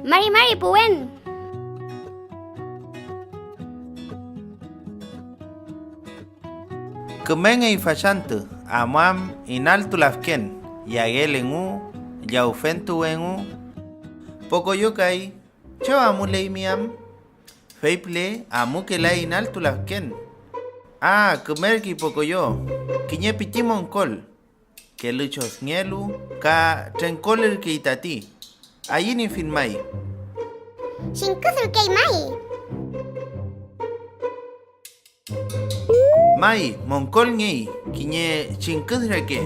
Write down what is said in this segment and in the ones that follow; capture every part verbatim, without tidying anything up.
Mari mari puwen. Kümengey fachantü, amuam inaltu lafken, yagel engu, llawfentuwe engu. Pokoyo kay, ¿chew amuleymi am? Fey püle amukelay inaltu lafken. A, kümerkey Pokoyo, kiñe pichi monkol. Kelüchosngelu ka trengkolürkey tati. Ayüniefiñ may. Chingküdürkey may. May, monkolngey kiñe chingküd reke.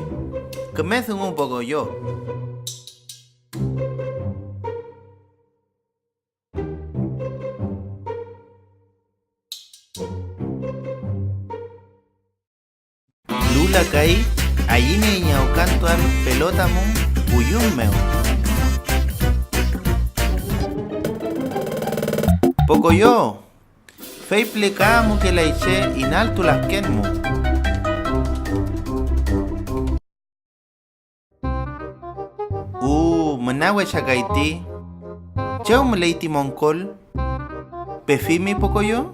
Küme dungu Pokoyo. Lula kay ayüniey ñi awkantuael pelota mu kuyum mew. Pokoyo, fey püle ka amukelay che inaltu lafken mu. U, müna wecha kay ti. ¿Chew müley ti monkol? ¿Pefimi Pokoyo?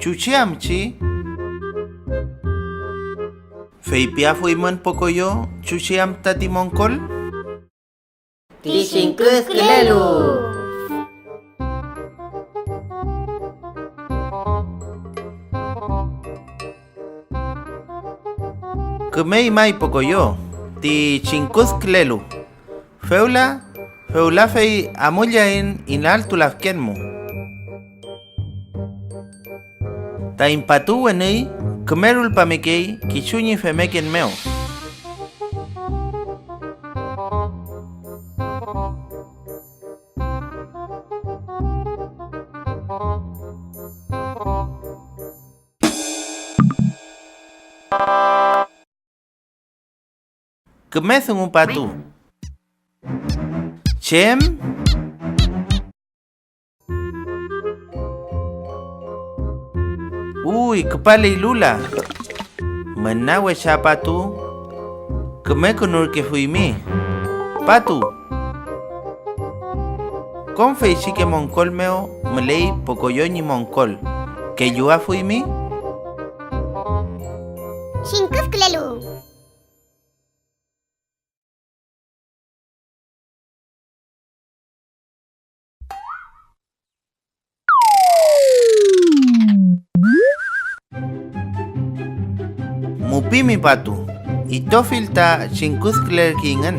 ¿Chuchi am chi? ¿Feypiafuymün Pokoyo chuchi am tati monkol? Ti chingküdkülelu. Kümey may Pokoyo, ti chingküdkülelu. Fewla, fewla fey amullaiñ inaltu lafken mu. Taiñ Patu wenüy küme rulpamekey kisu ñi femmeken mew. Küme dungu Patu. ¿Chem? Uy, küpaley Lula. Müna wecha Patu. Kümekünurkefuymi. Patu. Kom feychike monkol mew müley Pokoyo ñi monkol. ¿Kelluafuymi? Chingküdkülelu. Mupimi Patu, itofill ta chingküdkülerkeyngün.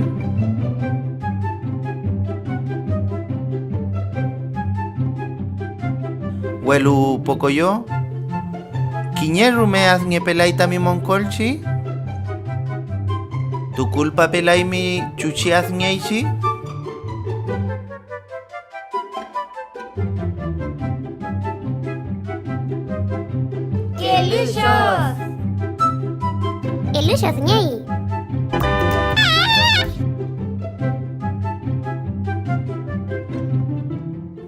Welu Pokoyo, ¿kiñe rume adngepelay tami monkolchi? ¿Tukulpapelaymi chuchi adngeychi? Kelüchos. Elüchosngey.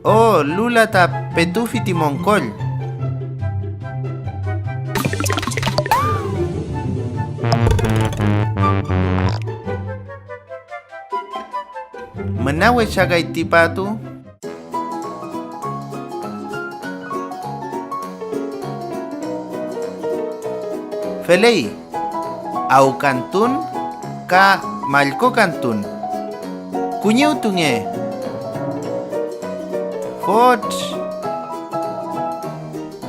Oh, Lula ta petufi ti monkoll. Müna wecha kay ti Patu. Feley, awkantun ka mallkokantun. Kuñiwtunge. Fot.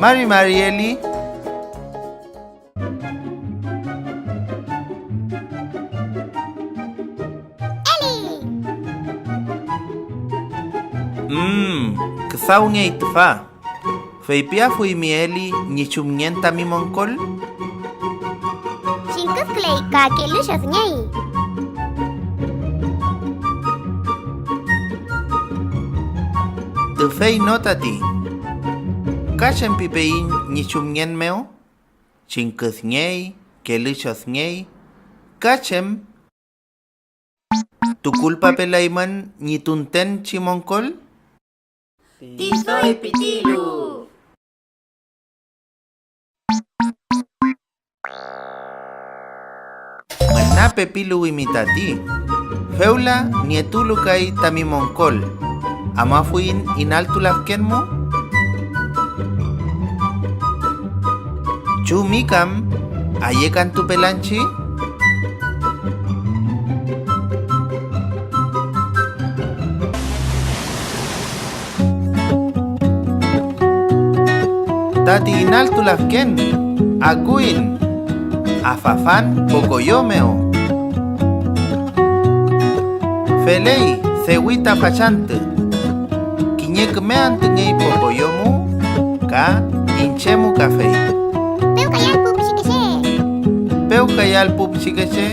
Mari mari Eli. Eli. Mm, küdawngey tüfa. ¿Feypiafuymi Eli ñi chumngen tami monkol? Chingküdküley ka kelüchosngey. Tüfey no tati. ¿Ka chem pipeiñ ñi chumngen mew? Chingküdngey, kelüchosngey, ka chem. ¿Tukulpapelaymün ñi tuntenchi monkol? Ti doy pitilu. Müna pepiluwimi tati, fewla nietulu kay tami monkol, ¿amafuiñ inaltu lafken mu? ¿Chumi kam ayekantupelanchi? Tati inaltu lafken akuiñ afafan Pokoyo mew. Feley, dewi ta fachantü. Kiñe küme antüngey Pokoyo mu ka iñche mu kafey. Pewkayal pu pichikeche. Pewkayal pu pichikeche.